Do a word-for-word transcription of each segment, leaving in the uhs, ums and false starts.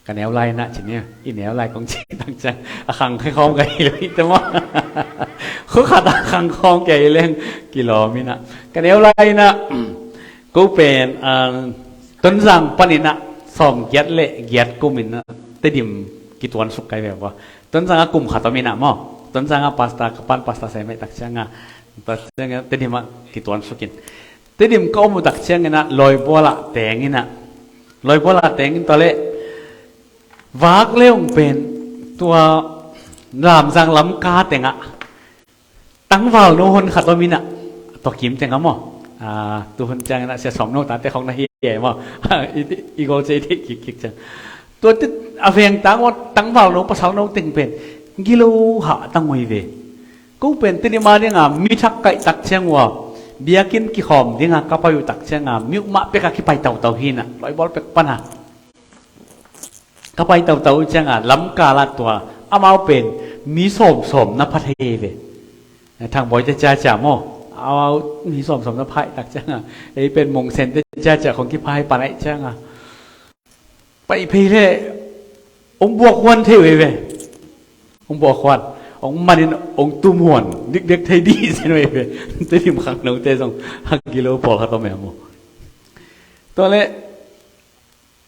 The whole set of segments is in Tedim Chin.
Ka neu lai inah ci ni, i neu lai kong ci tak ciang a khang khai khawm ka hi lo hi te maw? Khukhat a khang khawm ka hi leng kilawm inah ka neu lai inah ko pen Tonzang pan inah sawm giat le giat kum inah Tedim kituan suk kai ve maw? Tonzang a kum khat om inah maw? Tonzang a pasta ka pan pasta sai mai tak ciang a Tedim ah kituan suk in Tedim ka om uh tak ciang inah Lawibual ah teng inah Lawibual ah teng in tua leh vak le ong pen tua Lamzang lam ka tengah tangval no hon khat om inah tua kim tengah maw? Tu hun ciang inah sia sawm no tate khong na hi e maw? I gol cia i theih kikkik ciang tua a veng tang aw tangval no pasal no teng pen gilo hah tang uh hi ve. Ko pen Tedim a dinga mi thak kaih tak ciang uh a biakinn kikhawm dinga ka pai uh tak cianga mi uh mah pek a kipai tautau hi inah Lawibual pek pana ka pai tautau uh cianga lamkal ah tua amau pen mi sawmsawm na pha thei ve. Thangbawi te ciacia maw? Amau mi sawmsawm na pha tak cianga ei pen Mungsen te ciacia khong kipha hi pan aih cianga pai phei le ong buak huan thei uh hi ve. Ong buak huan ong manin ong tum huan dikdek thei dih sin uh hi ve. Tedim khangnote zong a gilo pawlkhat om e maw? Tua le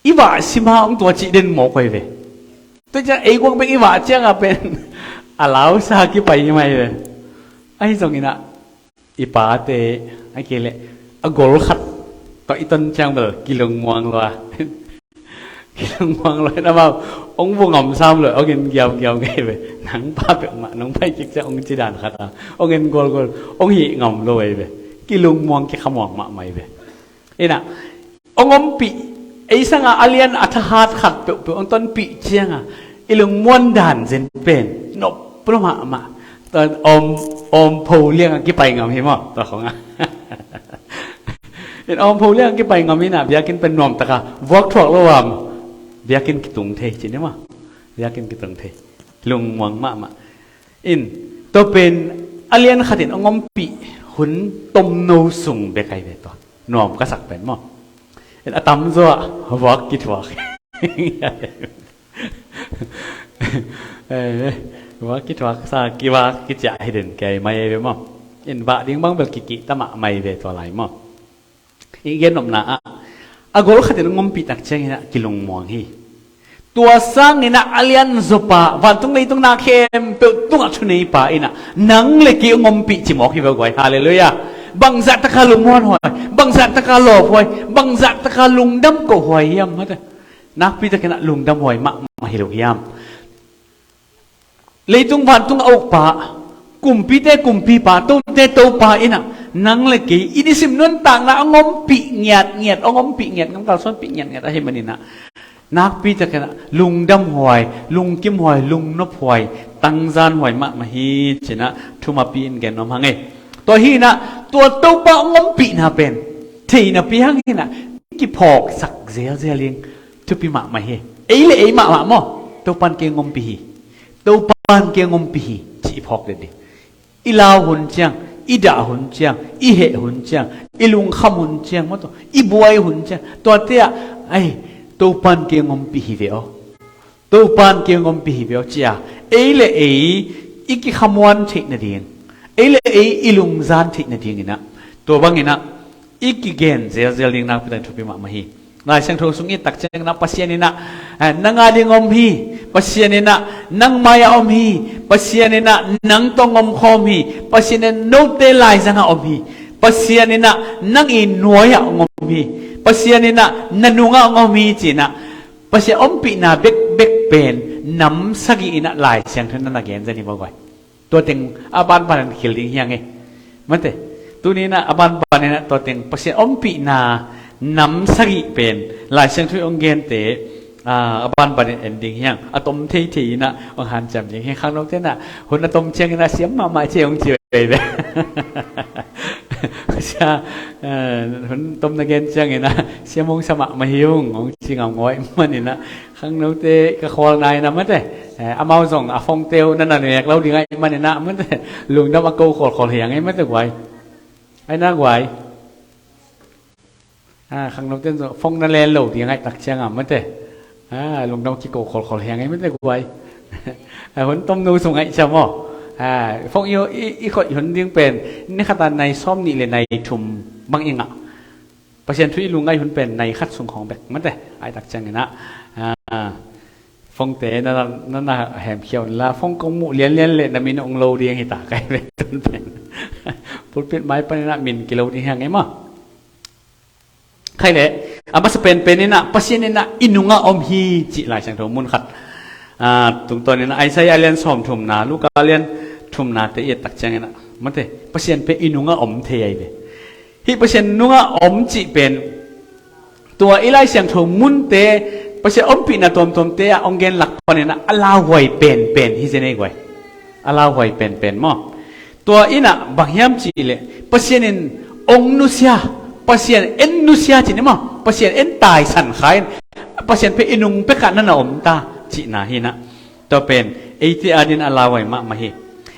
i vah sima ong tua cih den mawk uh hi ve. Tua ciang ei guang bek i vah cianga pen a lausa kipai hi mai hi ve. Ahi zong inah i pate a kei leh a gol khat tawh i ton ciang bel kilungmuang lua kilungmuang lua in amau ong bu ngam sam lua ong en giaugiau ngei ve. Nang pa pek mah nong pai kik ciang ong ci dan khat a ong en golgol ong hih ngam lo ei ve. Kilungmuang kikhamuang mahmah hi ve. Inah ong ompih ei sanga a lian a thahat khat peuhpeuh ong tonpih cianga i lungmuan dan zen pen nop plo mahmah. Tua om om pho lianga kipai ngam hi maw tua khonga in om pho lianga kipai ngam inah biakinn pen nuamtaka vuak thuak lo am biakinn kitung thei cin hi maw? Biakinn kitung thei lungmuang mahmah. In tua pen a lian khatin ong ompih hun tomno sung bek ai ve tua nuam ka sak pen maw? In a tamzaw ah vuak kithuak eh, vuak kithuak sa kivak kiciah hi den kei mai ai ve maw? In vah ding bang bel kikih tamah mai ve tua lai maw? I gen nopna ah a gol khatin a ngompih tak ciangin ah kilungmuang hi. Tua sangin ah a lian zawpa vantung leitung na khempeuh tungah thuneipa in ah nang le kei a ngompih cimawk hi ve guai. Halleluiah. Bangzah taka lungmuan huai, bangzah taka lawp huai, bangzah taka lungdam ko huai hiam? Mate nakpi takin ah lungdam huai mahmah hi lo hiam? Leitung vantung a ukpa, kumpite kumpipa, tote topa in ah nang le kei i nisim nuntakna a ngompih ngiatngiat, a ngompih ngiat, ngam kalsuanpih ngiatngiat ahi manin ah nakpi takin ah lungdam huai, lungkim huai, lungnop huai, tangzan huai mahmah hi cin ah thumapi in gen nuam hang e. Tua hi in ah tua Topa a ngompihna pen theihna pi hang in ah kiphawksak zelzel ing. Thupi mahmah hi. Ei le ei mahmah maw? Topan kei ngompih hi. Topan kei ngompih hi. Cih phawk det dih. I lau hun ciang, i dah hun ciang, i heh hun ciang, i lungkham hun ciang maw, tua i buai hun ciang, tuate ah ai Topan kei ngompih hi ve aw. Topan kei ngompih hi ve aw cia ei le ei i kikhamuan theih nading, ei le ei i lungzan theih nading in ah tua bangin ah i kigen zelzel ding nakpi takin thupi mahmah hi. Lai Siangtho sung i tak ciangin ah Pasian in ah eh, nang a ding om hi. Pasian in ah nang mai-ah om hi. Pasian in ah nang tawh om khawm hi. Pasian in note laizangah om hi. Pasian in ah nang i nuai-ah om hi. Pasian in ah na nungah om hi cin ah Pasian ompihna bekbek pen nam sagih in ah Lai Siangtho in ah na gen zen hi bawk guai. Tua teng a banbanin khil ding hi hang e. Mate tuni in ah a banbanin ah tua teng Pasian ompihna nam sagih pen Lai Siangtho i hong gente a banbanin en ding hi hang. A tom theithei in ah hong hanciam ding hi hang. Khangnote in ah hun a tom ciangin ah siam mahmah ci hong ci veve. Sia hun tom na gen ciangin ah siam hong sa mahmah hi ung hong ci ngamngaw ahih manin ah khangnote ka khualna in ah mate amau zong a phone-te uh na na nek lo ding ahih manin ah mate lungdam a ko khawlkhawl hi hang e mate guai. Ai na guai. Khangnote zong phone na len lo ding ahih tak ciangin ah mate Ah, lungdam kiko kholkhol hiang ei mite guai. Ah, hun tomnu sung aih cia maw. Ah, fong i, i, i khoih hun ding pen ni khata nai sawm nih le nai thum bang i ngah. Pasian thu i lungngai hun pen nai khat sung khawng bek mate. Ai tak ciangin ah, ah, fongte na, na, na hemkhia unla, fong kong muh lianlian le na min ong lo ding hi ta kai ve tun pen. Pulpit mai panin ah min kilo ding hiang ei maw. Khai le, a masa penpen in ah Pasian in ah i nungah om hi cih Lai Siangtho mun khat. Ah, tungtawn in ah Isaiah lian sawm thumna, Luka lian thumna te i et tak ciangin ah mate, Pasian pen i nungah om thei ai ve. Hih Pasian nungah om cih pen tua i Lai Siangtho munte, Pasian ompihna tuamtuamte ah ong gen lak panin ah a lauhuai penpen hi zen ei guai. A lauhuai penpen maw. Tua in ah bang hiam cih leh Pasian in ong nusia, Pasian en nusia cih ni maw, Pasian en taisan kha in, Pasian pen i nung pekah na na om ta cihna hi in ah. Tua pen eite adin a lauhuai mahmah hi.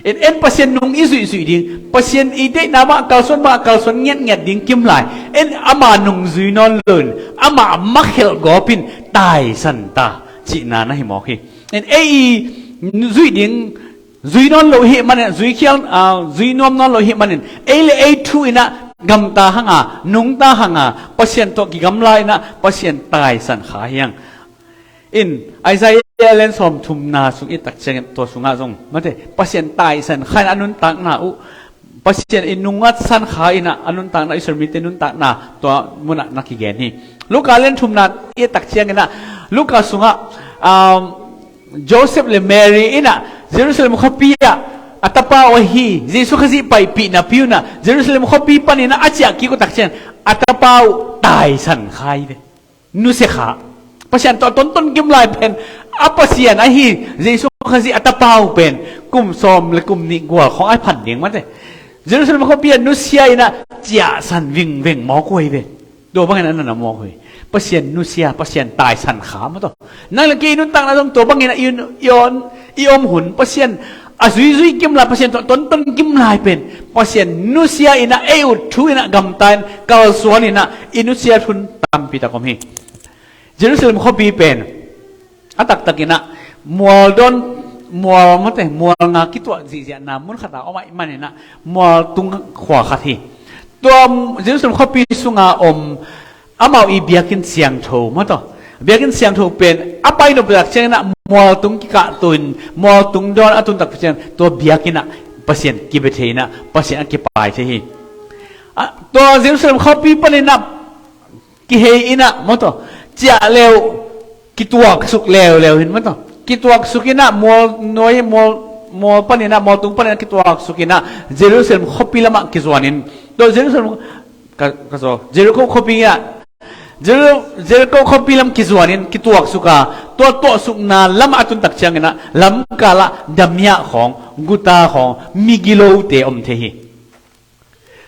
En en Pasian nung i zuihzuih ding, Pasian i deihna bang a kalsuan bang a kalsuan ngiatngiat ding kimlai. En ama nung zui nawn lo in, ama makhelh gawp in taisan ta cihna na hi mawk hi. En ei i zuih ding zui nawn lo hi manin, zui khial, ah, zui nuam nawn lo hi manin, ei le ei thu in ah gamta hanga, nungta hanga, Pasian tawh kigamla in ah Pasian taisan kha hiang. In Isaiah lian sawm thumna sung i tak ciangin tua sungah zong mate, Pasian taisan kha in a nuntakna uh, Pasian i nungah san kha in ah a nuntakna, Israel mite nuntakna tua munah na kigen hi. Luka lian thumna i tak ciangin ah Luka sungah, um, Joseph le Mary in ah Jerusalem khuapi ah a tapa uh ahi Jesu Khazih paipih napi un ah Jerusalem khuapi panin ah a ciah kik uh tak ciangin a tapa uh taisan kha hi ve. Nusia kha. Pasian tawh tonton kimlai pen a Pasian ahi Jesu Khazih a tapa uh pen kum sawm le kum nih gual khawng ai phan ding mate. Jerusalem khuapi ah nusia in ah ciahsan vingveng mawk uh hi ve. Tua bangin a na na mawk uh hi. Pasian nusia, Pasian taisan kha maw tawh. Nang le kei i nuntakna zong tua bangin a i, i on, i om hun Pasian a zuizui kimlai, Pasian tawh tonton kimlai pen Pasian nusia in ah ei ut thu in ah gamta in kalsuan in ah i nusia hun tampi tak om hi. Jerusalem khuapi pen a taktak in ah mual dawn, mual mate, mual nga kituah zihziahna mun khat ah om ahih manin ah mual tung khua khat hi. Tua Jerusalem khuapi sunga om amau i biakinn siangtho maw tawh. Biakinn siangtho pen a pai nop tak ciangin ah mual tung kikah tuin, mual tung dawn a tun tak ciangin tua biakinn ah Pasian kibia thei in ah Pasian a kipai thei hi. Ah, tua Jerusalem khuapi panin ah kihei in ah maw tawh, ciah leu kituaksuk leuleu hin maw tawh. Kituaksuk in ah mual nuai, mual, mual panin ah, mual tung panin ah kituaksuk in ah Jerusalem khuapi lamah kizuan in. Tua Jerusalem ka, ka zaw, Jericho khuapi ah, Jeri-, Jericho khuapi lam kizuan in kituaksuk a, tua tuaksukna lamah a tun tak ciangin ah lamkal ah damiah khawng, guta khawng, migilote om thei hi.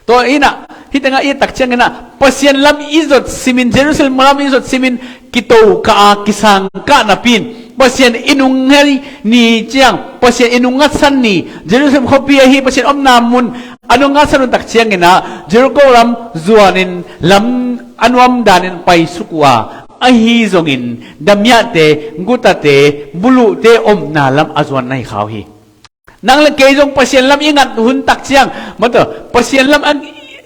Tua in ah hih tengah i et tak ciangin ah Pasian lam i zot simin, Jerusalem lam i zot simin kito kah a, kisang kah napi in Pasian i nungngai ni ciang, Pasian i nungngatsan ni, Jerusalem khuapi ahi Pasian omna mun a nungngatsan un tak ciangin ah Jericho lam zuan in lam a nuam dan in paisuk uh a, ahi zongin damiahte, gutate, buluhte omna lam a zuan na hi kha uh hi. Nang le kei zong Pasian lam i ngat hun tak ciang, maw tawh, Pasian lam a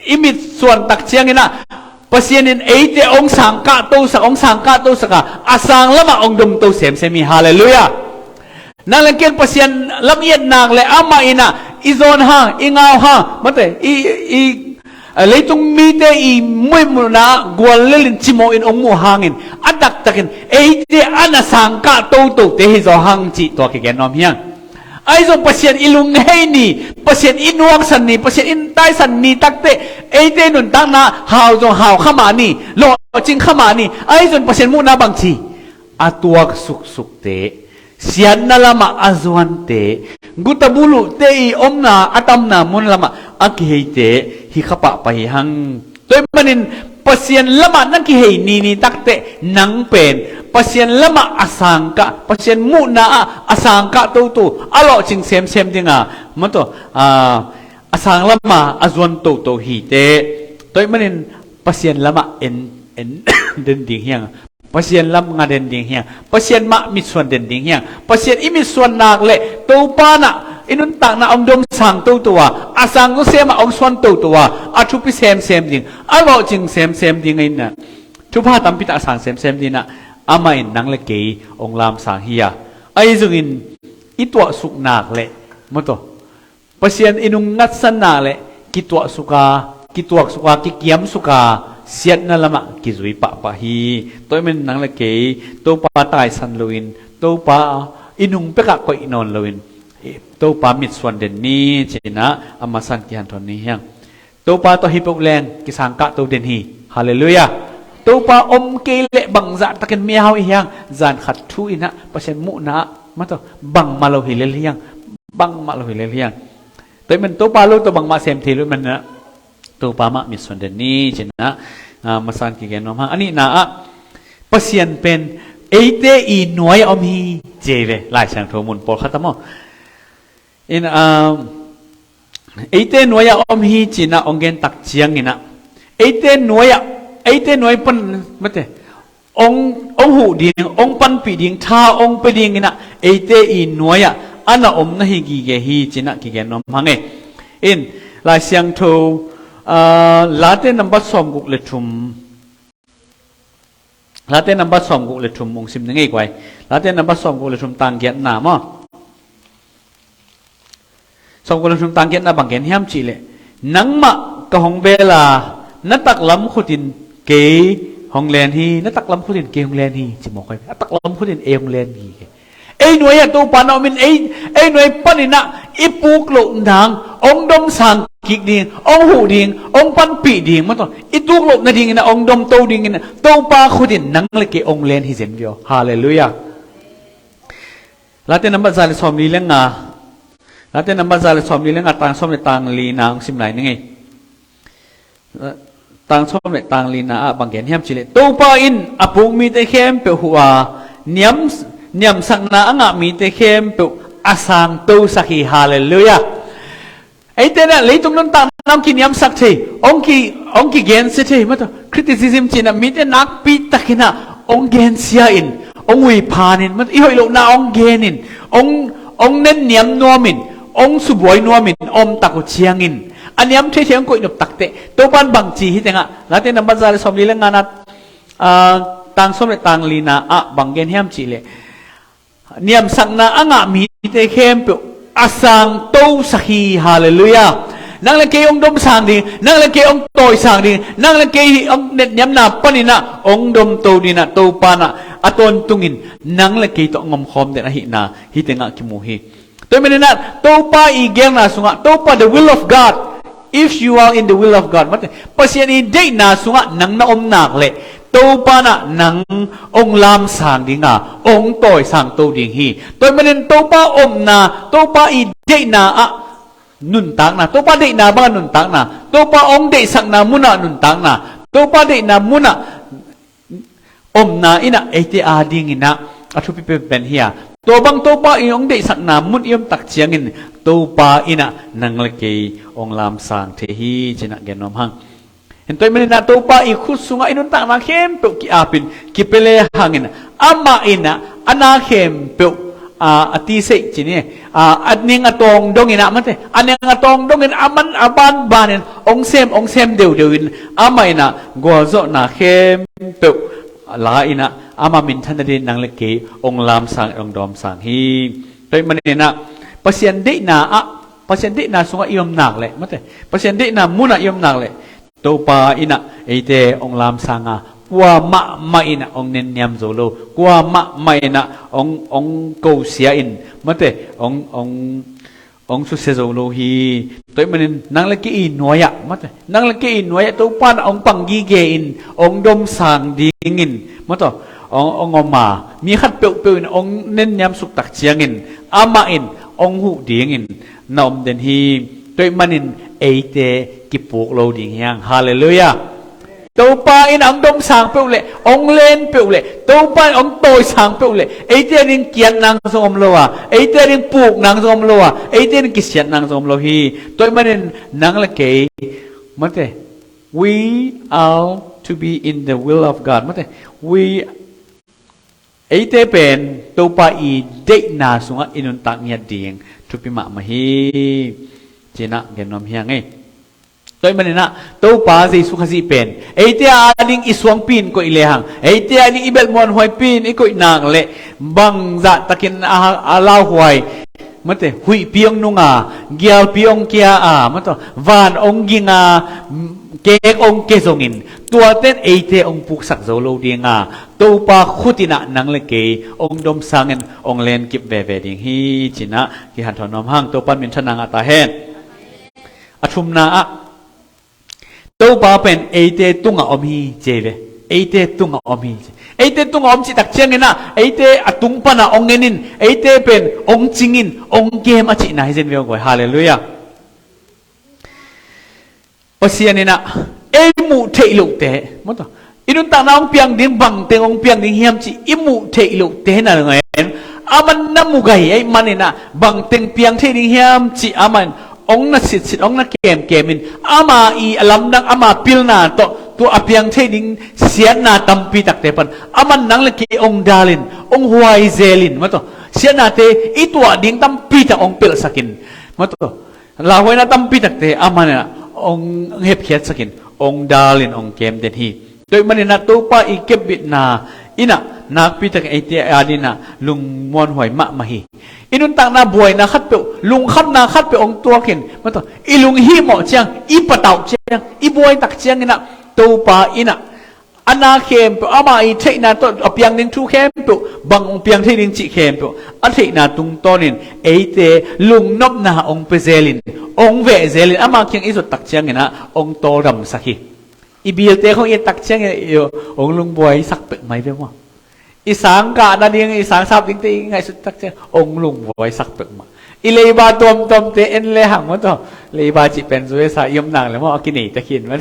i mitsuan tak ciangin ah Pasian in eite ong sangkah tosak, ong sangkah tosak a, a sang lamah ong domto semsem hi. Halleluiah. Nang le kei Pasian lam i et nak le amah in ah i zawn hang, i ngau hang, maw tawh, i, i, a, leitung mite i muihmuhna gual lelin cimawh in ong muh hangin a taktakin eite a na sangkah totote hi zaw hang cih tua kigen nuam hiang. Ahi zong Pasian i lunghei ni, Pasian i nuaksan ni, Pasian i taisan ni takteh eite nuntakna hau zong hau kha mah ni, lawhcing kha mah ni. Ahi zong Pasian muhna bangci a tuak suksukte, siatna lamah a zuante, guta buluhte i omna a tamna mun lamah a kiheite hi kha pahpah hi hang. Tua ahih manin Pasian lamah na kihei nini takteh nang pen Pasian lamah a sangkah, Pasian muhna ah a sangkah toto, a lawhcing semsem dinga, maw tawh, a, a sang lamah a zuan toto hi teh. Tua ahih manin Pasian lamah en, en den ding hiang. Pasian lam nga den ding hiang. Pasian mah mitsuan den ding hiang. Pasian i mitsuan nak leh Topa nah i nuntakna hong domsang toto a, a sang zawsem ah hong suan toto a, a thupi semsem ding, a lawhcing semsem ding ahi nah, thupha tampi tak a sang semsem ding nah, amah in nang le kei hong lamsang hi a, ahi zongin i tuahsuk nak leh, maw taw, Pasian i nung ngatsan nak leh kituahsuk a, kituaksuk a, kikiamsuk a, siatna lamah kizui pahpah hi. Tua ahih manin nang le kei Topa taisan loin, Topa i nung pekah koih nawn loin, Topa mitsuan den ni ci-in ah a masa-in kihanthawn ni hiang. Topa tawh hi peuh leng kisang kahto den hi. Halleluiah. Topa om kei leh bangzah takin mi a hau i hiang, zan khat thu-in ah Pasian muhna ah, maw taw, bangmah lo hi lel hiang. Bangmah lo hi lel hiang. Tua ahih manin Topa lo tawh bangmah sem thei lo ahih manin ah, Topa mah mitsuan den ni ci-in ah, ah, masa-in kigen nuam hang. A nihna ah, Pasian pen eite i nuai-ah om hi ci hi ve, Lai Siangtho mun pawlkhat ah maw. In, ah, eite nuai-ah om hi ci-in ah hong gen tak ciangin ah, eite nuai-ah, eite nuai pan, maw taw, hong, hong huh ding, hong panpih ding, tha hong pia dingin ah eite i nuai-ah a na om na hi gige hi ci-in ah kigen nuam hang e. In, Lai Siangtho, ah, Late nambat sawmguk le thum, Late nambat sawmguk le thum hong sim ni ngei guai. Late nambat sawmguk le thum tang giatna maw. Sawmguk le thum tang giatna bang gen hiam cih leh, nangmah ka hong bel a, na taklam khutin kei hong len hi, na taklam khutin kei hong len hi ci mawk hi. A taklam khutin ei hong len hi. Ei nuai-ah Topa na om in, ei, ei nuai panin ah i puk loh nang hong domsang kik ding, hong huh ding, hong panpih ding, maw taw, i tuk loh nadingin ah hong domto dingin ah Topa khutin nang le kei hong len hi zen ve aw. Halleluiah. Late nambat za le sawmli le nga, Late nambat za le sawmli le nga, tang sawm le tang lina hong sim lai ni ngei. Tang sawm le tang lina ah bang gen hiam cih leh, Topa in a puk mite khempeuh huh a, niam, niamsakna a ngah mite khempeuh a sangtosak hi. Halleluiah. Eite in ah leitung nuntakna hong kiniamsak thei, hong ki, hong kigensia thei, maw taw, criticism ci-in ah mite nakpi takin ah hong gensia in, hong uiphan in, maw taw, i hoih lohna hong gen in, hong, hong nenniam nuam in, hong subuai nuam in om tak uh ciangin, a niam theithei hong koih nop takteh Topa in bang ci hi teng ah, Late nambat za le sawmli le nga na, ah, tang sawm le tang lina ah bang gen hiam cih leh, niamsakna a ngah mite khempeuh a sangtosak hi. Halleluiah. Nang le kei hong domsang ding, nang le kei hong tawisang ding, nang le kei hong netniamna panin ah hong domto dingin ah Topa in ah a tawntungin nang le kei tawh hong omkhawm den ahihna hih teng ah kimu hi. Tua ahih manin ah Topa i geelna sungah, Topa, the will of God, if you are in the will of God, maw taw, Pasian i deihna sungah nang na om nak leh Topa in ah nang hong lamsang ding a, hong tawisangto ding hi. Tua ahih manin Topa omna, Topa i deihna ah nuntakna, Topa deihna bang ah nuntakna, Topa hong deihsakna mun ah nuntakna, Topa deihna mun ah omna in ah eite adingin ah a thupi penpen hi a, tua bang Topa i hong deihsakna mun i om tak ciangin Topa in ah nang le kei hong lamsang thei hi ci-in ah gen nuam hang. Tua ahih manin ah Topa i khut sungah i nuntakna khempeuh ki-apin kipia le hangin, amah in ah a na khempeuh, a, a tiseih ci ni, a, a ning a tawng dongin ah, maw taw, a ning a tawng dongin a man a banbanin hong sem, hong sem deudeu in, amah in ah gualzawhna khempeuh la in ah, ama minthan nadingin nang le kei hong lamsang, hong dawmsang hi. Tua ahih manin ah Pasian deihna ah, Pasian deihna sungah i om nak leh, maw taw, Pasian deihna mun ah i om nak leh Topa in ah eite hong lamsang a, kua mahmah in ah hong nenniam zo lo, kua mahmah in ah hong, hong kosia in, maw taw, hong, hong, hong susia zo lo hi. Tua ahih manin nang le kei i nuai-ah, maw taw, nang le kei i nuai-ah Topa in ah hong pang gige in, hong domsang dingin, maw taw, hong, hong om a, mi khat peuhpeuh in hong nenniamsuk tak ciangin amah in hong huh dingin na om den hi. Tua ahih manin eite kipuk lo ding hiang. Halleluiah. Topa in ah hong domsang peuh leh, hong len peuh leh, Topa in ah hong tawisang peuh leh, eite ading kiat nang zong om lo a, eite ading puk nang zong om lo a, eite ading kisiat nang zong om lo hi. Tua ahih manin nang le kei, maw taw, we are to be in the will of God. Maw taw, we Eite pen Topa i deihna sungah i nuntak ngiat ding thupi mahmah hi. Cinah gen nuam hi hang ei. Tua ahih maninah Topa Jesu Khazih pen eite a ding i suangpi in koih lehang, eite a ding i belh muanhuaipi in i koih nak leh bangzah takin a, a lauhuai, mate, huihpi hong nunga, gialpi hong kia a, mate, van hong ginga, kek hong ke zongin tuaten eite hong puksak zo lo dinga, Topa khutinah nang le kei hong dom sangin hong lenkip veve ding hi. Cinah kihanthawn nuam hang. Topa in minthanna ngah ta hen. A thumna ah Topa pen eite tungah om hi ci ei ve. Eite tungah om hi ci. Eite tungah om cih tak cianginah eite a tung panah hong en in, eite pen hong cing in, hong kem a cihna hi zen ve hong guai. Halleluiah. Pasian inah ei muh theih lohte, mawtaw, i nuntakna hong piang ding bangteng hong piang ding hiam cih i muh theih lohte na ngen, aman na mu gai ahih maninah bangteng piang thei ding hiam cih aman hong na sitsit, hong na kemkem in, ama i a lamdang, ama pilna tawh tua a piang thei ding siatna tampi takte pan aman nang le kei hong dal in, hong huai zel in, mawtaw, siatnate i tuah ding tampi tak hong pelhsak in, mawtaw, lauhuaina tampi takte aman inah hong hepkhiatsak in, hong dal in, hong kem den hi. Tua ahih maninah Topa i kepbitna inah nakpi takin eite a dinah lungmuanhuai mahmah hi. I nuntakna buaina khatpeuh, lungkhamna khatpeuh hong tuakin, mawtaw, i lunghimawh ciang, i patauh ciang, i buai tak cianginah Topa inah a na khempeuh, ama i theihna tawh a piang ding thu khempeuh, bang hong piang thei ding cih khempeuh a theihna tungtawnin eite lungnopna hong pia zel in, hong veh zel in, ama kiang i zot tak cianginah hong tawldamsak hi. I bilte khong i et tak ciangin hong lungbuaisak pek mai ve maw? I sang kah nading, i sang sap dingte i ngaihsut tak ciang hong lungbuaisak pek mah. I leiba tuamtuamte en lehang, mawtaw, leiba cih pen zu e sa i om nak le maw, a kinei ta khin mah.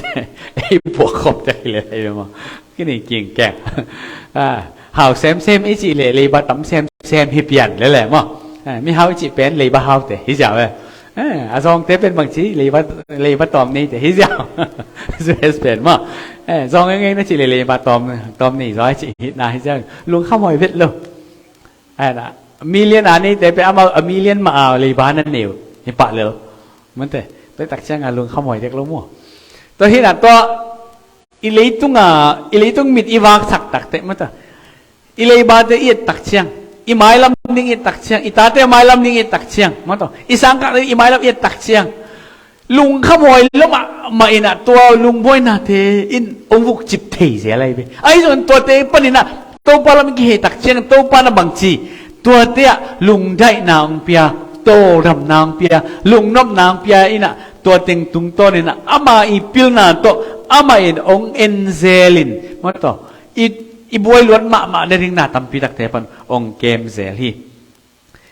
Ei puakkhop ta khin le, ei maw, kinei kingkeng. Ah, hau semsem i cih le leiba tam semsem hi pian lele maw. Ah, mihau i cih pen leiba haute hi ziau e. Eh, a zawngte pen bangci leiba, leiba tawm neite hi ziau. U S pen maw. Eh, zawng engeng na cih le leiba tawm, tawm nei zaw a cih hi na hi ziau. Lungkham huai vet lo. Eh, na, million a neite pen amau a million mah a leiba na neu hi pah lel. Mante, tua tak cianga lungkham huai dek lo maw. Tua hi na tua i leitunga, i leitung mit i vaksak takte, mata, i leibate i et tak ciang, i mailam ding i et tak ciang, i tate mailam ding i et tak ciang, mataw, i sangkah ding i mailam i et tak ciang, lungkham huai lo mahmah inah tua lungbuainate in hong vukcip thei zel ahi ve. Ahi zongin tuate paninah Topa lam i kihei tak ciang Topa na bangci, tuate ah lungdaihna hong pia, tawldamna hong pia, lungnopna hong pia inah tua teng tungtawn inah ama i pilna tawh amah in hong en zel in, mataw, i, i buai luat mahmah nading na tampi takte pan hong kem zel hi.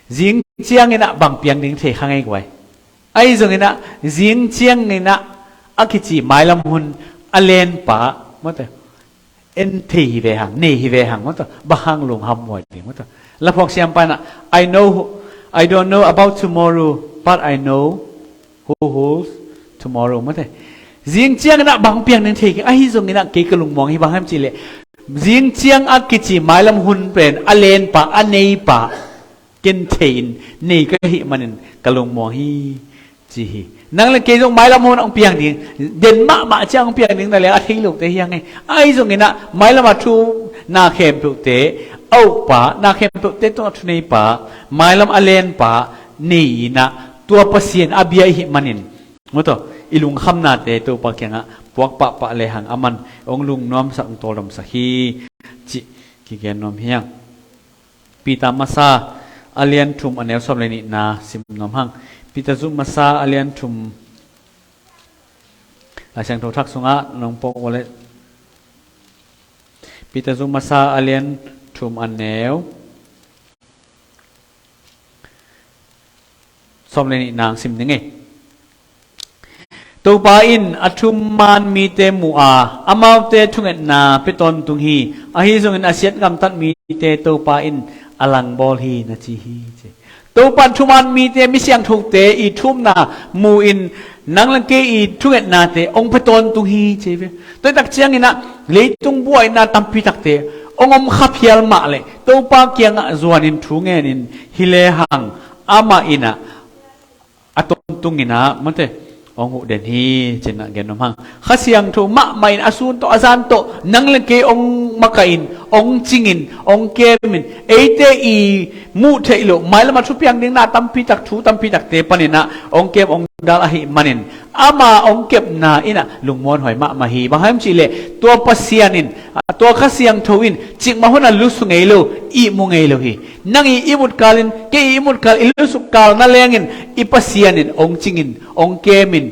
Zing cianginah bang piang ding thei kha ngei guai. Ahi zonginah zing cianginah a kici mailam hun a lenpa, mataw, en thei hi ve hang, nei hi ve hang, mataw, bang hang lungkham huai ding, mataw. Laphawk siampa inah, I know, I don't know about tomorrow, but I know who holds tomorrow, mataw. Zing cianginah bang piang ding thei keng, ahi zonginah kei ka lungmuang hi, bang hiam cihleh zing ciang a kici mailam hun pen a lenpa, a neipa ken thei in nei ka hih manin ka lungmuang hi, ci hi. Nang le kei zong mailam hun hong piang ding, den mahmah ciang hong piang ding na leng a thei lote hi hang e. Ahi zonginah mailam a thu na khempeuhte, a ukpa, na khempeuhte tungah thuneipa, mailam a lenpa nei inah tua Pasian a bia i hih manin, mataw, i lungkhamnate Topa kiangah puak pahpah lehang aman hong lungnuamsak, hong tawldamsak hi, cih kigen nuam hi hang. Peter masa a lian thum a neu sawm le nihna sim nuam hang. Peter zu masa a lian thum, Lai Siangtho Thak sungah nong pawk uh leh, Peter zu masa a lian thum a neu sawm le nihna hong sim ning e. Topa in a thuman mite mu a, amaute thungetna pia tawntung hi. Ahi zongin a siat gamtat mite Topa in a langbawl hi, na ci hi, ci. Topa in thuman mite, mi siangthote i thumna mu in nang le kei i thungetnate hong pia tawntung hi, ci ve. Tua tak cianginah leitung buaina tampi takte hong om kha phial mah leh Topa kiangah zuanin thu ngenin hi lehang amah in ah a tawntung in ah mate hong huh den hi, ci-in ah gen nuam hang. Kha Siangtho mahmah in a sun tawh a zan tawh nang le kei hong makaih in, hong cingin, hong kemin, eite i muh theih loh, mailam a thupiang ding na tampi tak, thu tampi takte panin ah hong kem, hong dal ahih manin ama hong kepna in ah lungmuanhuai mahmah hi. Bang hang hiam cih leh tua Pasian in, tua Kha Siangtho in cikmah hun a lusu ngei lo, ihmu ngei lo hi. Nang i ihmut kalin, kei i ihmut kal, i lusuk kal nalengin i Pasian in hong cingin, hong kemin,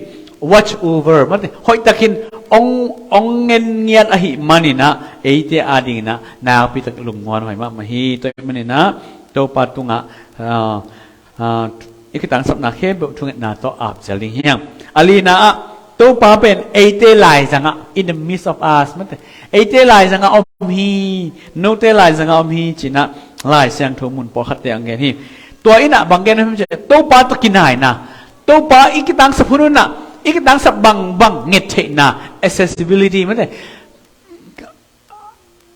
watch over, mate, hoihtakin hong, hong ngen ngiat ahih manin ah eite adingin ah nakpi tak lungmuanhuai mahmah hi. Tua ahih manin ah Topa tungah, ah, ah, i kitangsapna khempeuh thungetna tawh ap zel ding hi hang. A lina ah, Topa pen eite laizangah, in the midst of us, mate, eite laizangah om hi, note laizangah om hi, ci-in ah Lai Siangtho mun pawlkhatte hong gen hi. Tua in ah bang gen hiam cih leh Topa tawh kinaina, Topa i kitangsap hun hun ah, i kitangsap bangbang nget theihna, accessibility, mate,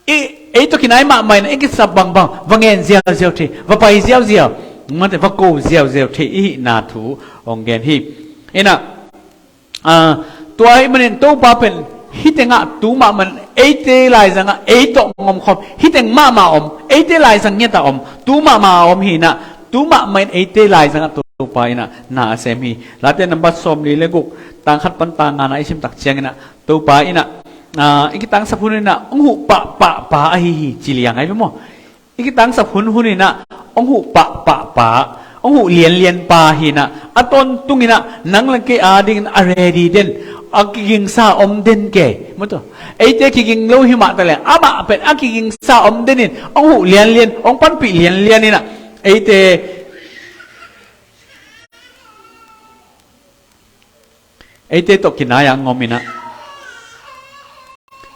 i, ei tawh kinai mahmah in ah i kitangsap bangbang va ngen ziauziau thei, va pai ziauziau, mate, va ko ziauziau thei i hihna thu hong gen hi. In ah, ah, tua ahih manin Topa pen hih tengah tu mahmah in eite laizangah ei tawh hong om khawm, hih teng mahmah om, eite laizang ngiat a om, tu mahmah a om hi-in ah, tu mahmah in eite laizangah Topa in ah na a sem hi. Late nambat sawmli le guk, tang khat pan tang ngana i sim tak ciangin ah Topa in ah, ah, i kitangsap hun in ah hong huh pahpah pa ahi hi, ci liang ahi ve maw. I kitangsap hun hun in ah hong huh pahpah pa, hong huh lianlian pa hi-in ah, a tawntung in ah nang le kei adingin a ready den, a kigingsa om den kei, mate. Eite kiging lo hi mah taleh amah pen a kigingsa om den in, hong huh lianlian, hong panpih lianlian in ah eite, eite tawh kinai-a hong om in ah,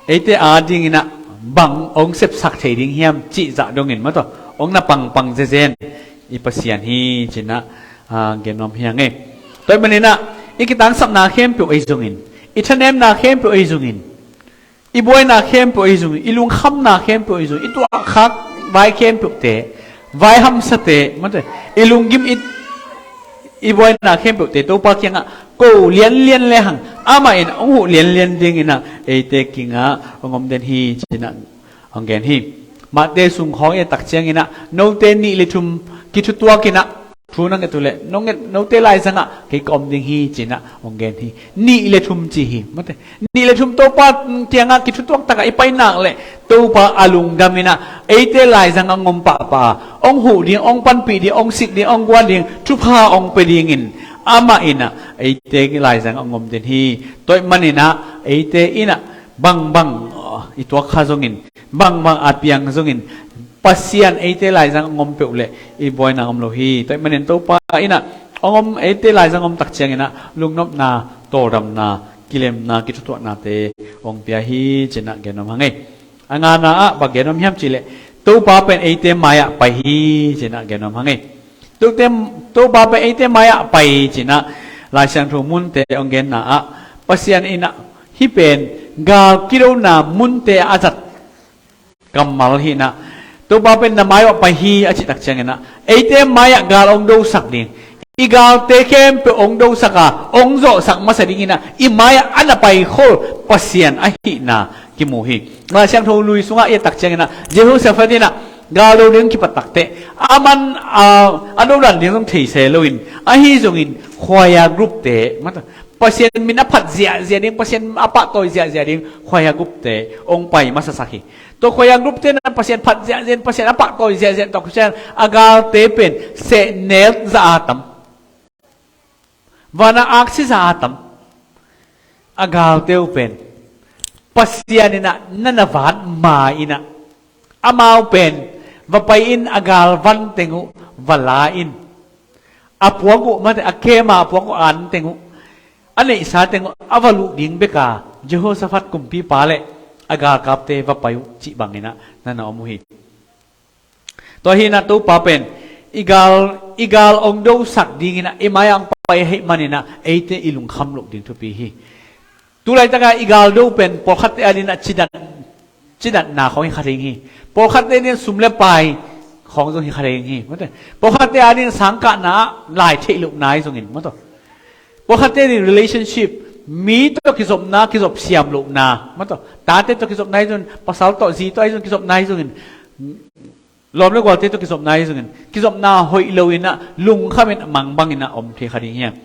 eite adingin ah bang hong sepsak thei ding hiam cih zah dongin, mate, hong na pangpang zenzen i Pasian hi, ci-in ah, ah, gen nuam hi hang e. Tua ahih manin ah i kitangsapna khempeuh ahi zongin, i thanemna khempeuh ahi zongin, i buaina khempeuh ahi zongin, i lungkhamna khempeuh ahi zongin, i tuahkhak vai khempeuhte, vai hamsate, mate, i lunggim, i, i buaina khempeuhte Topa kiangah ko lianlian lehang amah in hong huh lianlian dingin ah eite kiangah hong om den hi, ci-in ah hong gen hi. Matthai sung khawng i et tak ciangin ah note nih le thum kithutuak in ah, thu na nget uh leh, no nget, note laizangah kei ka om ding hi, ci-in ah hong gen hi. Nih le thum ci hi, mate. Nih le thum Topa kiangah kithutuak takah i pai nak leh Topa a lungdam in ah eite laizangah hong om pahpah, hong huh ding, hong panpih ding, hong sik ding, hong guan ding, thupha hong pia dingin amah in ah eite laizangah hong om den hi. Tua ahih manin ah eite in ah bangbang, ah, i tuak kha zongin, bangbang at piang zongin, Pasian eite laizang hong om peuh leh i buaina om lo hi. Tua ahih manin Topa in ah hong om, eite laizang hong om tak ciangin ah lungnopna, tawldamna, kilemna, kithutuaknate hong pia hi, ci-in ah gen nuam hang e. A ngana ah bang gen nuam hiam cih leh Topa pen eite mai-ah pai hi, ci-in ah gen nuam hang e. Tote, Topa pen eite mai-ah pai, ci-in ah Lai Siangtho munte hong genna ah Pasian in ah hih pen gal kidona munte ah a zat kammal hi-in ah, Topa pen na mai-ah pai hi a cih tak ciangin ah eite mai-ah gal hong dosak ding, i galte khempeuh hong dosak a, hong zawhsak masa dingin ah i mai-ah a na paikhol Pasian ahihna kimu hi. Lai Siangtho lui sungah i et tak ciangin ah Jehoshaphat in ah gal do ding kipat takteh, a man, a, a dodan ding zong thei se loin, ahi zongin choir group-te, mate, Pasian min a phat ziahziah ding, Pasian a pahtawi ziahziah ding choir group-te hong pai masasak hi. Tua choir group-te in ah Pasian phat ziahziah, Pasian a pahtawi ziahziah tawh Pasian a galte pen sehnel za a tam, van a aksi za a tam. A galte uh pen Pasian in ah na na van ma in ah, amau pen va pai in, a galvan teng uh va la in, a puak uh, mate, a kema a puak uh an teng uh, a neihsa teng uh a va luh ding bek a Jehoshaphat kumpipa le a galkapte va pai uh cih bangin ah na na om uh hi. Tua hi-in ah Topa pen i gal, i gal hong dosak dingin ah i mai-ah hong pai ahih manin ah eite i lungkham loh ding thupi hi. Tu laitak a i gal do pen pawlkhatte adingin ah cidan cinatna khawng hi kha ding hi. Pawlkhatte in sum le pai khawng zong hi kha ding hi. Mate. Pawlkhatte ading sangkahna ah lai theih lohna ahi zongin, mate. Pawlkhatte in relationship, mi tawh kizopna, kizop siam lohna, mate. Tate tawh kizopna ahi zongin, pasal tawh, zi tawh ahi zongin, kizopna ahi zongin, lawm le gualte tawh kizopna ahi zongin, kizopna hoih lo in ah, lungkham in ah, mangbang in ah om thei kha ding hi hang.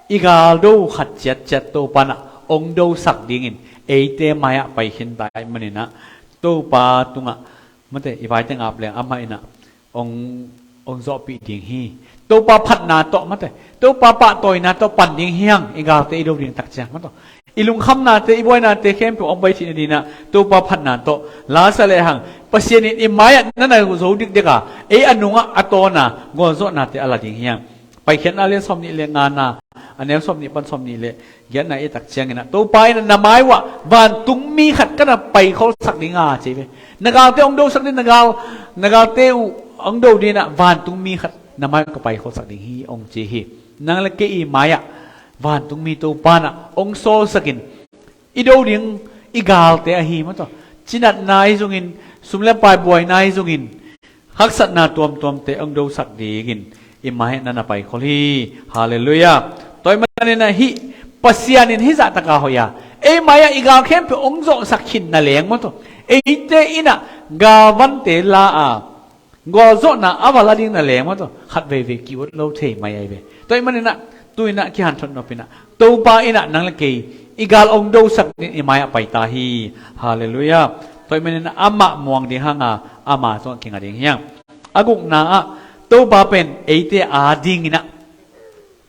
I galdo khat ciatciat Topa in ah hong dosak dingin eite mai-ah pai khin ta ahih manin ah, Topa tungah, mate, i vaite ngap leng amah in ah hong, hong zawhpih ding hi. Topa phatna tawh, mate, Topa pahtawina tawh pan ding hi hang, i galte i do ding tak ciang, mate. I lungkhamnate, i buainate khempeuh hong pai theih nadingin ah Topa phatna tawh la sa lehang, Pasian in i mai-ah na na zo dikdek a, ei a nungah a tawn a gualzawhnate a la ding hi hang. Paikhiatna lian sawmnih le ngana, a neu sawmnih pan sawmnih le giatna i et tak ciangin ah, Topa in ah na mai uah vantungmi khat ka na paikholsak ding a, ci ve. Na galte hong dosak ding, na gal, na galte uh hong do dingin ah vantungmi khat na mai uah ka paikholsak ding hi, hong ci hi. Nang le kei i mai-ah vantungmi Topa in ah hong sawlsak in, i do ding i galte ahi, mate. Cinatna ahi zongin, sum le pai buaina ahi zongin, haksatna tuamtuamte hong dosak dingin i mai-ah na na paikhol hi. Halleluiah. Tua ahih manin ah hih Pasian in hih zahtak a hoih a, ei mai-ah i gal khempeuh hong zawhsak khin naleng, mate. Eite in ah galvante la a, gualzawhna a va la ding naleng, mate, khat veivei ki-ut lo thei mai ahi ve. Tua ahih manin ah tu-in ah kihanthawn nop in ah, Topa in ah nang le kei i gal hong dosak dingin i mai-ah pai ta hi. Halleluiah. Tua ahih manin ah amah muang ding hang a, ama tungah kinga ding hi hang. A gukna ah, Topa pen eite adingin ah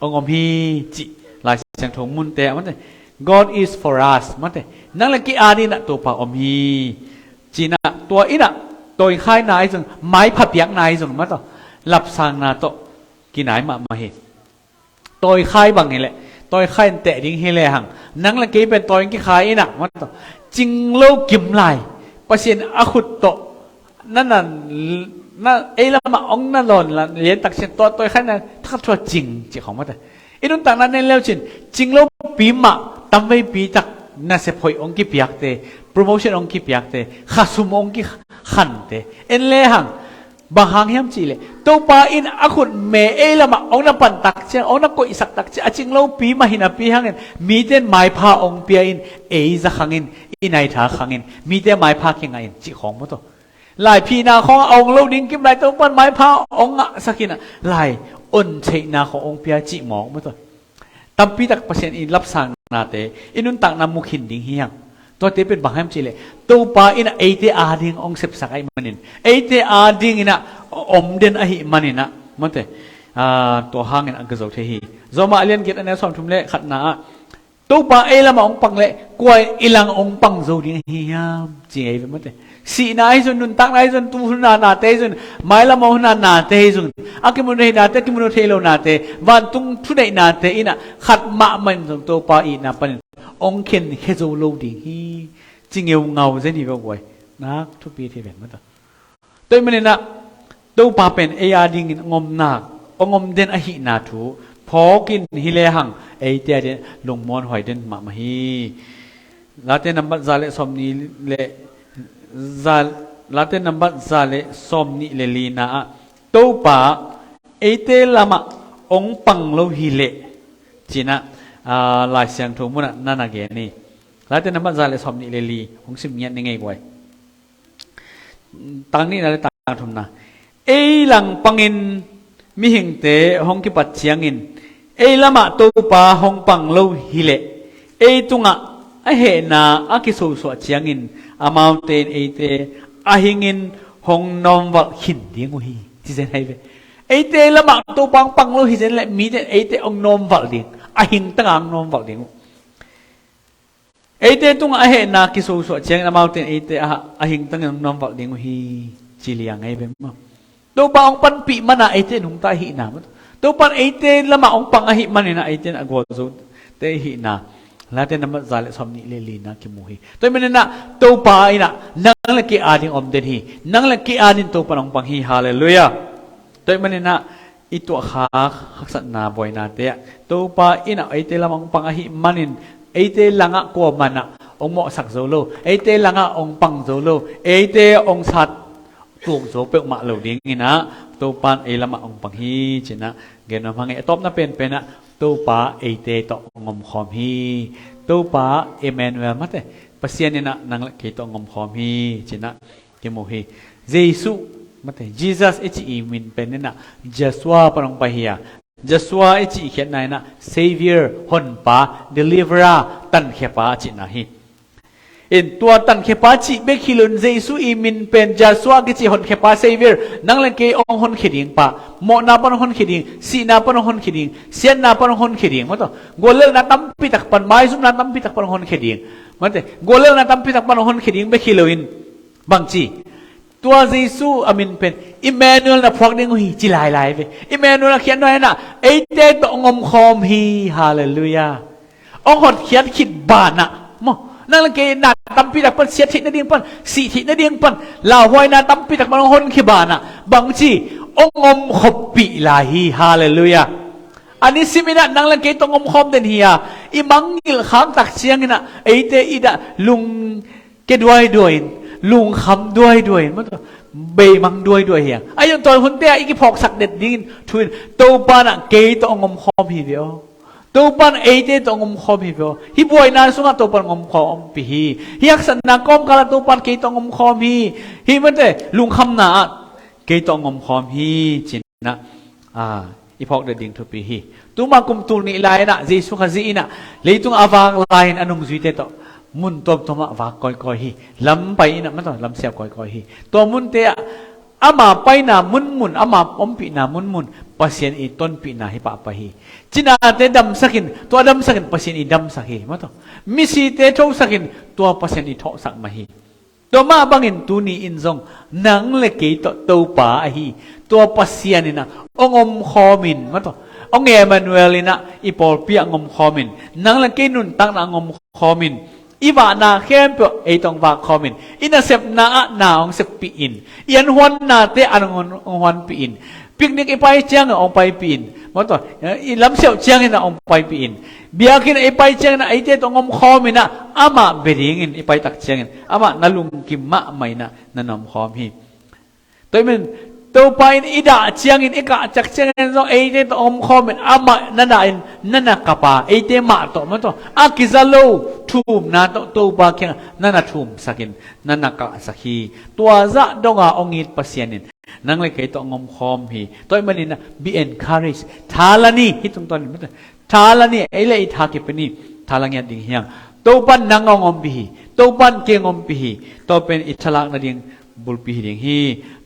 hong om hi, cih Lai Siangtho munte ah, mate, God is for us, mate. Nang le kei adingin ah Topa om hi, ci-in ah, tua in ah tawikhaina ahi zong, maipha piakna ahi zong, mate, lapsangna tawh kinai mahmah hi. Tawikhai bang hileh, tawikhai in teh ding hi lehang, nang le kei pen tawi hong kikhai in ah, mate, cinglo kim lai, Pasian a khut tawh na, na, na, ei lamah hong na lawn lian tak ciang, tua tawikhai na thakhat thua cing cih khawng, mate. I nuntakna en le uh cin, cinglopi mah tamveipi tak nasep hoih hong kipiakte, promotion hong kipiakte, khasum hong kikhante en lehang, bang hang hiam cihleh, Topa in a khutme ei lamah hong na pan tak ciang, hong na koihsak tak ciang, a cinglopi mah hi napi hangin mite in maipha hong pia in, ei za khang in, i naitha khang in, mite maipha kingah in, cih khawng, mate. Laiphihna khawng a hong lo ding kim lai, Topa in maipha hong ngahsak in ah, lai ontheihna khawng hong pia cih mawk, mate. Tampi tak Pasian i lapsangnate i nuntakna mu khin ding hi hang. Tuate pen bang hiam cihleh, Topa in ah eite ading hong sepsak ahih manin, eite adingin ah om den ahih manin ah, mate, ah, tua hangin ah ka zo thei hi. Roma a lian giat, a neu sawmthum le khatna ah, Topa ei lamah hong pang leh kua in i lamah hong pang zo ding ahi hiam, ci ngei ve, mate. Sihna ahi zong, nuntakna ahi zong, tu hun a nate ahi zong, mailam a hun a nate ahi zong, a kimu thei nate, a kimu thei lo nate, vantung thuneihnate in ah khat mahmah in zong Topa itna panin hong khenkhia zo lo ding hi, ci ngeungau zen hi ve, buai. Nak thupi thei ven, mate. Tua ahih manin ah, Topa pen ei adingin hong om nak, hong om den ahihna thu phawk in hi lehang, eite adingin lungmuanhuai den mahmah hi. Late nambat za le sawmnih le, za, Late nambat za le sawmnih le lina ah, Topa eite lamah hong pang lo hileh, ci-in ah, ah, Lai Siangtho munah na na gen hi. Late nambat za le sawmnih le li, hong sim ngiat ni ngei guai. Tang nihna le tang thumna. Ei langpangin mihingte hong kipat ciangin, ei lamah Topa hong pang lo hileh, ei tungah a hehna a kisosuah ciangin, amaute in eite a hingin hong nawmvalh khin ding uh hi, ci zen hi ve. Eite lamah Topa hong pang lo hi zen leh, mite in eite hong nawmvalh ding, a hingtang a hong nawmvalh ding uh. Eite tungah a hehna kisosuah ciangin, amaute in eite a, a hingtangin hong nawmvalh ding uh hi, ci liang ahi ve maw. Topa hong panpih mana eite in hong ta ahihna maw. Topa in eite lamah hong pang ahih manin ah, eite in a gualzote ahihna Late nambat za le sawmnih le lina kimu hi. Tua ahih manin ah, Topa in ah nang le kei ading om den hi. Nang le kei ading Topa in hong pang hi. Halleluiah. Tua ahih manin ah, i tuahkhak haksatna buainate ah, Topa in ah eite lamah hong pang ahih manin, eite langah kuamah in ah hong mawhsak zo lo, eite langah hong pang zo lo, eite hong sat tuak zo peuhmah lo dinginah Topan ei lamah hong pang hi cinah gen nuam hang e. A tawpna penpenah Topa eite tawh hong omkhawm hi. Topa Emmanuel mate, Pasian inah nang le kei tawh hong omkhawm hi cinah kimu hi. Jesuh mate, Jesus i cih i min pen inah Joshua pan hong pai hi a, Joshua i cih khiatna inah Savior, honpa, deliverer, tankhia pa a cihna hi. In tua tankhia pa cih bek hi loin Jesuh i min pen Joshua kici honkhia pa, Savior, nang le kei hong honkhia ding pa, mawhna pan hong honkhia ding, sihna pan hong honkhia ding, siatna pan hong honkhia ding, mate, guallelhna tampitak pan, maizumna tampitak pan hong honkhia ding, mate, guallelhna tampitak pan hong honkhia ding bek hi loin bangci, tua Jesuh a min pen Emmanuel na phuak ding uh hi ci lailai ve. Emmanuel a khiatna inah eite tawh hong omkhawm hi. Halleluiah. Hong hotkhiat khit banah maw, nang le kei na tampitak pan siat theih nading pan, sih theih nading pan, lauhuaina tampitak pan hong honkhia banah bangci, hong omkhawmpih lai hi. Halleluiah. A nisim inah nang le kei tawh hong omkhawm den hi a, i mangngilh khaktak cianginah eite i dah lung ke duaiduai in, lungkham duaiduai in, mate, beimang duaiduai hi a. Ahi zong tua hunte ah i kiphawksak det dingin thu in, Topa inah kei tawh hong omkhawm hi ve aw. Topa in eite tawh hong omkhawm hi ve aw. Hih buaina sungah Topa in hong omkhawm ompih hi. Hih haksatna kawmkalah Topa in kei tawh hong omkhawm hi. Hih mate, lungkhamna ah kei tawh hong omkhawm hi cinah, a, i phawk det ding thupi hi. Tuma kum tul nih lai inah Jesuh Khazih inah leitung a vak lai-in a nungzuite tawh mun tuamtuam ah vak kawikawi hi. Lam pai inah, mate, lam siap kawikawi hi. Tua munte ah ama paina munmun, ama ompihna munmun Pasian i tonpihna hi pahpah hi. Cinate damsakin, tua damsakin Pasian i damsak hi, mate. Misite thosakin tua Pasian i thawhsak mah hi. Tua mah bangin tuni in zong nang le kei tawh Topa ahi tua Pasian inah hong omkhawmin, mate, hong Emmanuel inah i pawlpi ah hong omkhawmin, nang le kei nuntakna hong omkhawmin, i vahna khempeuh ei tawh hong vakkhawmin, i nasepna ah na hong seppih in, i anhuannate an hong, hong huanpih in, picnic i pai ciangin hong paipih in, mate, i lamsiauh ciangin ah hong paipih in, biakinn i pai ciangin ah eite tawh hong omkhawm inah amah bia dingin i paitak ciangin amah na lungkim mahmah inah na na omkhawm hi. Tua ahih manin Topa in i dah ciangin, i kahciak ciangin zong eite tawh hong omkhawm in amah na dah in na na kap a, eite mah tawh, mate, a kiza lo thumna tawh Topa kiangah na na thumsak in na na kahsak hi. Tua zah donga hong it Pasian in nang le kei tawh hong omkhawm hi. Tua ahih manin ah, be encouraged. Tha la ni, hih tungtawn in, mate, tha la ni, ei le ei tha kipia ni, tha la ngiat ding hi hang. Topa in nang hong ompih hi. Topa in kei hong ompih hi. Tua pen i thalak nading bulpi hi ding hi.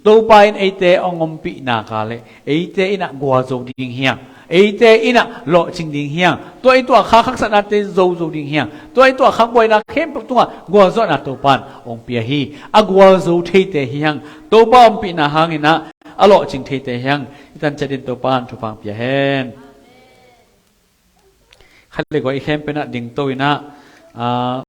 Topa in eite hong ompih nak leh eite inah gualzo ding hi hang. Eite inah lawhcing ding hi hang. Tua i tuahkhak haksatnate zozo ding hi hang. Tua i tuahkhak buaina khempeuh tungah gualzawhna Topa in hong pia hi. A gualzo theite hi hang. Topa ompihna hangin ah a lawhcing theite hi hang. I tan ciat in Topa in thupha hong pia hen. Khat le gua i khempeuh inah dingto inah, ah,